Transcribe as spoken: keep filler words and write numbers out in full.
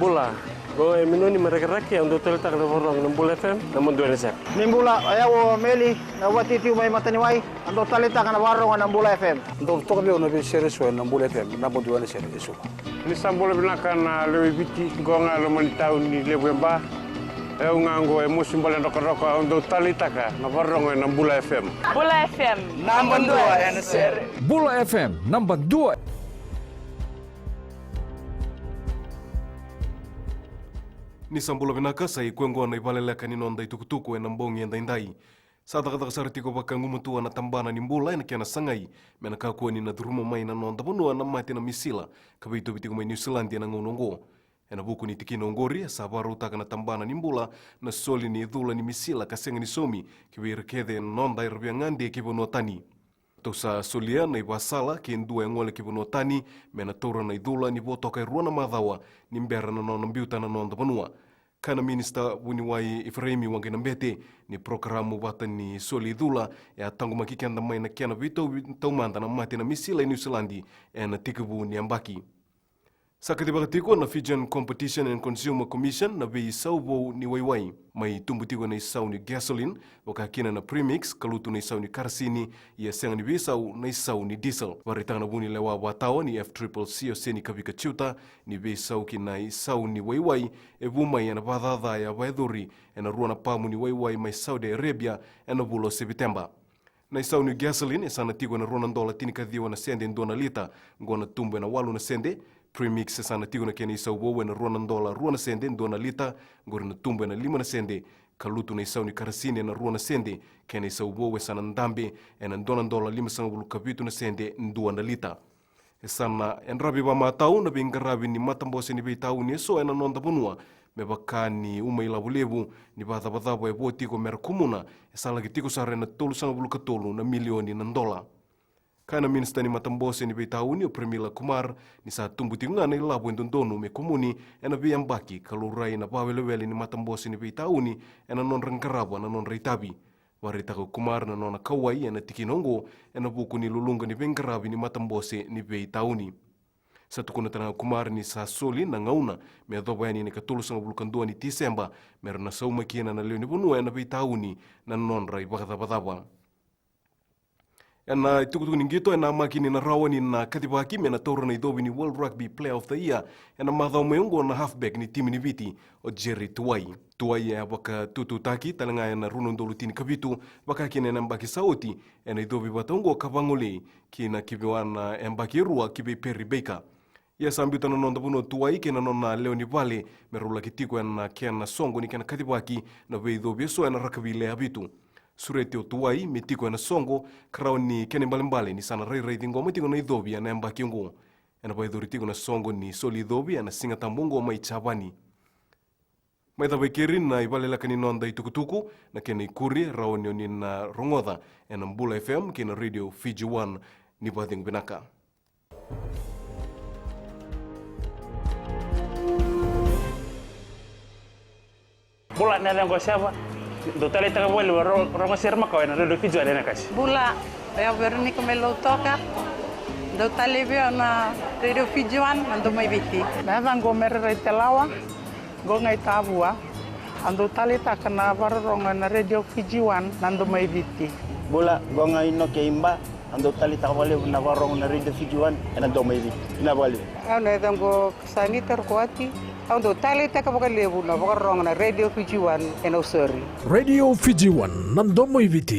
Bula, qo e Minoni mai Rakiraki, au dau taleitaka na vakarorogo na Bula F M, naba dua ena sere. Ni bula, o yau o Meli, na vatitiko mai Mataniwai, au dau taleitaka na vakarorogo na Bula F M. Dau toka vei au na veisere eso ena Bula F M, naba dua ena sere eso. Ni sa bula vinaka na lewe i Viti, qo ga e loma ni tauni levu e Ba. E au ga qo e Mosi Bale Drokadroka, au dau taleitaka na vakarorogo ena Bula F M. Bula F M, naba dua ena sere. Bula F M, naba dua. Ni sa bula vinaka, sa i koya oqo na ivaleleka ni noda itukutuku ena bogi edaidai. Sa cakacaka sara tiko vakagumatua na tabana ni bula ena kena sagai me na kakua ni na curuma mai na noda vanua na mate na misila ka veitauvi tiko mai Niusiladi ena gauna oqo. Ena vuku ni tikina oqori, e sa vakarautaka na tabana ni bula na soli ni cula ni misila ka sega ni saumi ki vei ira kece na noda era via gade ki vanua tani. Tou sa solia na ivakasala kei dua e gole ki vanua tani me na taura na icula ni vo toka e rua na macawa ni bera na nona biuta na noda vanua. Kaya na Minisita Vuniwai Ifereimi Waqainabete ni porokaramu vata ni soli icula e a taqomaki keda mai na kena veitauvi taumada na mate na misila e Niusiladi ena tekivu ni yabaki. Sa kacivaka tiko na Fijian Competition and Consumer Commission na veisau vou ni waiwai. Mai tubu tiko na isau ni gasoline, vaka kina na premix, ka lutu na isau ni karasini, ia sega ni veisau na isau ni diesel. Vakaraitaka na vunilewa vakatawa ni F triple C o Seni Kavika Ciuta ni veisau ki na isau ni waiwai e vu mai ena vakacaca e a vakayacori ena rua na pamu ni waiwai mai Saudi Arabia ena vula o Seviteba. Na isau ni gasoline e sa na tiko ena rua na dola tinikaciwa na sede dua na lita, oqo na tubu ena walu na sede. Premix e sa na tiko na kena isau vou ena rua na dola rua na sede dua na lita, oqori na tubu ena lima na sede. Ka lutu na isau ni karasini ena rua na sede, kena isau vou e sa na dabe ena dua na dola limasagavulu ka vitu na sede dua na lita. E sa na yadravi vakamatau na veiqaravi ni matabose ni veitauni eso ena noda vanua, me vaka ni uma ilavo levu ni vakacavacava e vo tiko me ra kumuna, e sa laki tiko sara ena tolusagavulu ka tolu na milioni na dola. Kaya na Minisita ni matabose ni veitauni o Premila Kumar ni sa tubu tiko ga na ilavo e dodonu me kumuni ena veiyabaki ka laurai na vakawelewele ni matabose ni veitauni ena nodra qarava na nodra itavi. Vakaraitaka o Kumar na nona kauwai ena tikina oqo ena vuku ni luluqa ni veiqaravi ni matabose ni veitauni. Sa tukuna tale ga o Kumar ni sa soli na gauna me yacova yani na ikatolusagavulu ka dua ni Tiseba me ra na sauma kina na lewe ni vanua ena veitauni na nodra ivakacavacava. Ena itukutuku ni qito, e namaki ni na rawa ni na kacivaki me na taura na icovi ni World Rugby Player of the Year ena macawa mai oqo na halfback ni timi ni Viti, o Jerry Tuwai. Tuwai e a vakatututaki tale ga ena rua na udolu tinikavitu, vaka kina ena yabaki sa oti, ena icovi vata oqo ka vagolei ki na kiviwa na yabaki e rua ki vei Perry Baker. Ia sa biuta na noda vanua o Tuwai kei na nona lewe ni vale me rau laki tiko ena kena soqo ni kena kacivaki na veicovi eso ena rakavi lewe vitu. Sureti o Tuwai me tiko ena soqo ka rawa ni kena ibalebale ni sa na rairai ciqoma tiko na icovi ena yabaki oqo. Ena vakayacori tiko na soqo ni soli icovi ena Sigatabu oqo mai Japani. Mai cava i keri na ivaleleka ni noda itukutuku, na kena ikuri e rawa ni o ni na rogoca ena Bula F M kei na Radio Fiji One. Ni vakacegu vinaka. Bula, na yacaqu o Seva. Dou taleitaka vakalevu na ro-, rogo sere makawa ena Radio Fiji One ena kasi. Bula, o yau Veronica mai Lautoka. Dou talei vei au na Radio Fiji One, na Domo i Viti. Na yacaqu o Mere Raitelawa. Qo ga i Tavua. A dou taleitaka na vakarorogo ena Radio Fiji One, na Domo i Viti. Bula, qo ga i Noke i Ba. A dou taleitaka vakalevu na vakarorogo na Radio Fiji One ena Domo i Viti. Vinaka vakalevu. Au na yacaqu o Sanita Rokoati. A dou taleitaka vakalevu na vakarorogo na Radio Fiji One ena Usori. Radio Fiji One, na Domo i Viti.